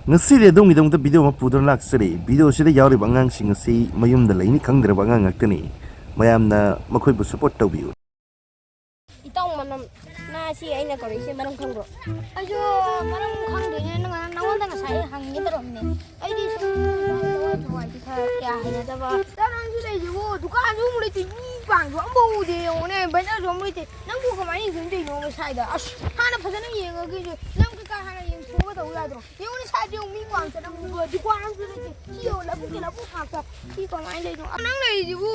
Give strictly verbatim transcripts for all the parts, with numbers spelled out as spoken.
ꯉꯁꯤꯗꯤ ꯑꯗꯣꯝꯒꯤꯗꯃꯛꯇ ꯚꯤꯗꯤꯑꯣ ꯑꯃ ꯄꯨꯗꯨꯅ ꯂꯥꯛꯆꯔꯤ꯫ ꯚꯤꯗꯤꯑꯣꯁꯤꯗ ꯌꯥꯎꯔꯤꯕ ꯑꯉꯥꯡꯁꯤꯡ ꯑꯁꯤ ꯃꯌꯨꯝꯗ ꯂꯩꯅꯤ ꯈꯪꯗ꯭ꯔꯕ ꯑꯉꯥꯡ ꯉꯥꯛꯇꯅꯤ꯫ ꯃꯌꯥꯝꯅ ꯃꯈꯣꯏꯕꯨ ꯁꯄꯣꯔꯠ ꯇꯧꯕꯤꯌꯨ꯫ ꯏꯇꯥꯎ ꯃꯅꯝ, ꯅꯥ ꯁꯤ ꯑꯩꯅ ꯀꯧꯔꯛꯏꯁꯦ ꯃꯔꯝ ꯈꯪꯕ꯭ꯔꯣ? ꯑꯩꯁꯨ ꯃꯔꯝ ꯈꯪꯗꯦꯅꯦ, ꯅꯪ-, ꯅꯉꯣꯟꯗ ꯉꯁꯥꯏ ꯍꯪꯒꯦ ꯇꯧꯔꯝꯅꯦ꯫ ꯑꯩꯗꯤ ꯁꯨꯝ ꯊꯋꯥꯏ ꯊꯋꯥꯏꯗꯤ ꯈꯔ ꯀꯌꯥ ꯍꯩꯅꯗꯕ꯫ ꯏꯇꯥꯎ ꯅꯪꯁꯨ ꯂꯩꯁꯤꯕꯨ, ꯗꯨꯀꯥꯟꯁꯨ ꯑꯃꯨꯛ ꯂꯩꯇꯦ, ꯃꯤ ꯄꯥꯡꯁꯨ ꯑꯃꯐꯥꯎ ꯎꯗꯦ, ꯌꯦꯡꯉꯨꯅꯦ, ꯕꯖꯥꯔꯁꯨ ꯑꯃꯨꯛ ꯂꯩꯇꯦ꯫ ꯅꯪꯕꯨ ꯀꯃꯥꯏꯅ ꯌꯦꯡꯗꯣꯏꯅꯣ ꯁ꯭ꯋꯥꯏꯗ? ꯑꯁ, ꯍꯥꯟꯅ ꯐꯖꯅ ꯌꯦꯡꯉꯒꯦ, ꯅꯪ ꯀꯩꯀꯥ ꯍꯥꯟꯅ ꯌꯦꯡꯊꯣꯛꯑꯒ ꯇꯧ ꯌꯥꯗ꯭ꯔꯣ? ꯌꯦꯡꯉꯨꯅꯦ, ꯁ꯭ꯋꯥꯏꯗ ꯌꯦꯡꯉꯨ, ꯃꯤ ꯄꯥꯡ ꯆꯠꯂꯝꯕꯗꯣ, ꯗꯨꯀꯥꯟ ꯑꯃꯁꯨ ꯂꯩꯇꯦ꯫ ꯁꯤ ꯌꯦꯡꯉꯨ, ꯂꯧꯕꯨꯛꯀꯤ ꯂꯧꯕꯨꯛ ꯉꯥꯛꯇ꯫ ꯁꯤ ꯀꯃꯥꯏꯅ ꯂꯩꯅꯣ? ꯅꯪ ꯂꯩꯔꯤꯁꯤꯕꯨ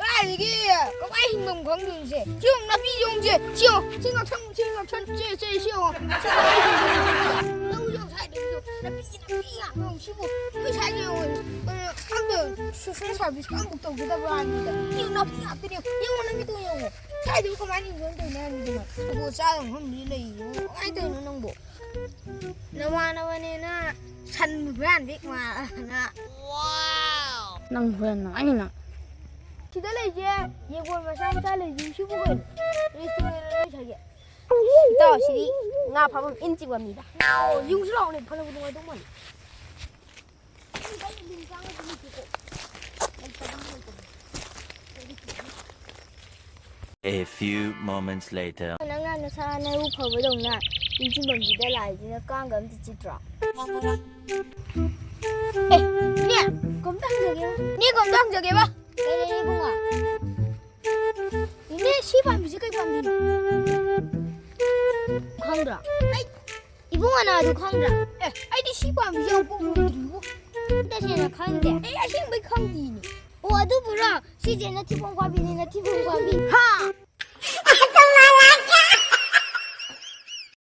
ꯀꯗꯥꯏꯗꯒꯤ ꯀꯃꯥꯏ ꯍꯤꯡꯐꯝ ꯈꯪꯗꯣꯏꯅꯣ ꯁꯦ? ꯁꯤ ꯌꯦꯡꯉꯨ, ꯅꯥꯄꯤ ꯌꯣꯡꯁꯦ, ꯁꯤ ꯌꯦꯡꯉꯨ, ꯁꯤ ꯉꯥꯛꯁꯪ, ꯁꯤ ꯉꯥꯛꯁꯪ, ꯁꯤ, ꯁꯤ, ꯁꯤ ꯌꯦꯡꯉꯨ꯫ ꯁꯤ ꯀꯃꯥꯏ ꯍꯤꯡꯗꯣꯏꯅꯣ? ꯂꯧ ꯌꯦꯡꯉꯨ, ꯁ꯭ꯋꯥꯏꯗ ꯌꯦꯡꯉꯨ, ꯅꯥꯄꯤ, ꯅꯥꯄꯤ ꯉꯥꯛꯇ ꯌꯦꯡꯉꯨ꯫ ꯁꯤꯕꯨ ꯑꯩꯈꯣꯏ ꯁ꯭ꯋꯥꯏꯗ ꯌꯦꯡꯉꯨ, ꯑ, ꯈꯪꯗꯦ, ꯁꯣꯁꯦꯜ ꯁꯥꯔꯚꯤꯁꯀ ꯑꯃꯨꯛ ꯇꯧꯒꯗꯕ꯭ꯔꯥ ꯍꯥꯏꯕꯅꯤꯗ꯫ ꯁꯤ ꯌꯦꯡꯉꯨ, ꯅꯥꯄꯤ ꯉꯥꯛꯇꯅꯦ꯫ ꯌꯦꯡꯉꯨ, ꯅꯪꯒꯤꯗꯣ ꯌꯦꯡꯉꯨ꯫ ꯁ꯭ꯋꯥꯏꯗꯕꯨ ꯀꯃꯥꯏꯅ ꯍꯤꯡꯗꯣꯏꯅꯣ ꯍꯥꯏꯕꯅꯤꯗ꯫ ꯑꯗꯨꯕꯨ ꯆꯥꯕ ꯃꯐꯝꯗꯤ ꯂꯩꯌꯦ꯫ ꯀꯃꯥꯏꯅ ꯇꯧꯔꯤꯅꯣ ꯅꯪꯕꯨ? ꯅꯃꯥꯟꯅꯕꯅꯤꯅ ꯁꯟ ꯍꯨꯔꯥꯟꯕꯤ ꯃꯥꯅ꯫ ꯅꯪ ꯍꯨꯔꯥꯟ ꯅꯨꯡꯉꯥꯏꯅꯤꯅ꯫ ꯁꯤꯗ ꯂꯩꯁꯦ ꯌꯦꯡꯒꯣꯟ ꯃꯆꯥ ꯃꯆꯥ ꯂꯩꯁꯦ ꯁꯤꯕꯨ ꯀꯩꯅꯣ? ꯔꯦꯁꯇꯨꯔꯦꯟ ꯂꯣꯏ ꯁꯥꯏꯒꯦ꯫ ꯏꯇꯥꯎ, ꯁꯤꯗꯤ ꯉꯥ ꯐꯥꯐꯝ ꯏꯟ ꯆꯤꯡꯐꯝꯅꯤꯗ꯫ ꯑꯣ, ꯌꯨꯡꯁꯤ ꯂꯥꯛꯑꯣꯅꯦ, ꯐꯅꯕꯨ ꯅꯨꯡꯉꯥꯏꯗꯧ ꯃꯥꯜꯂꯤ꯫ A few moments later. ꯅꯪꯅ ꯅꯁꯥ ꯅꯎ ꯐꯕꯗꯧꯅ ꯅꯤꯡꯁꯤꯡꯐꯝꯁꯤꯗ ꯂꯥꯛꯏꯁꯤꯅ ꯀꯥꯡꯒ ꯑꯝꯇ ꯆꯤꯠꯇ꯭ꯔꯣ? ꯑꯦ, ꯏꯅꯦ, ꯀꯩꯝꯇ ꯍꯪꯖꯒꯦ꯫ ꯏꯅꯦ, ꯀꯩꯝꯇ ꯍꯪꯖꯒꯦꯕ꯫ ꯀꯩ ꯂꯩꯔꯦ, ꯏꯕꯨꯡꯉꯣ? ꯏꯅꯦ, ꯁꯤ ꯄꯥꯝꯕꯤꯁꯦ ꯀꯩ ꯄꯥꯝꯕꯤꯅꯣ? ꯈꯪꯗ꯭ꯔꯣ? ꯑꯩ ꯏꯕꯨꯡꯉꯣ, ꯅꯪ ꯑꯗꯨ ꯈꯪꯗ꯭ꯔꯥ? ꯑꯦ, ꯑꯩꯗꯤ ꯁꯤ ꯄꯥꯝꯕꯤꯁꯦ ꯌꯥꯝ ꯄꯣꯛ ꯎꯗ꯭ꯔꯤꯕꯣ꯫ ꯇꯁꯦꯡꯅ ꯈꯪꯗꯦ꯫ ꯑꯩ ꯑꯁꯦꯡꯕꯩ ꯈꯪꯗꯤꯅꯦ꯫ ꯑꯣ, ꯑꯗꯨꯕꯨꯔꯣ? ꯁꯤꯁꯦ ꯅꯊꯤꯕꯣꯡ ꯄꯥꯝꯕꯤꯅꯦ, ꯅꯊꯤꯕꯣꯡ ꯄꯥꯝꯕꯤ꯫ ꯍꯥ?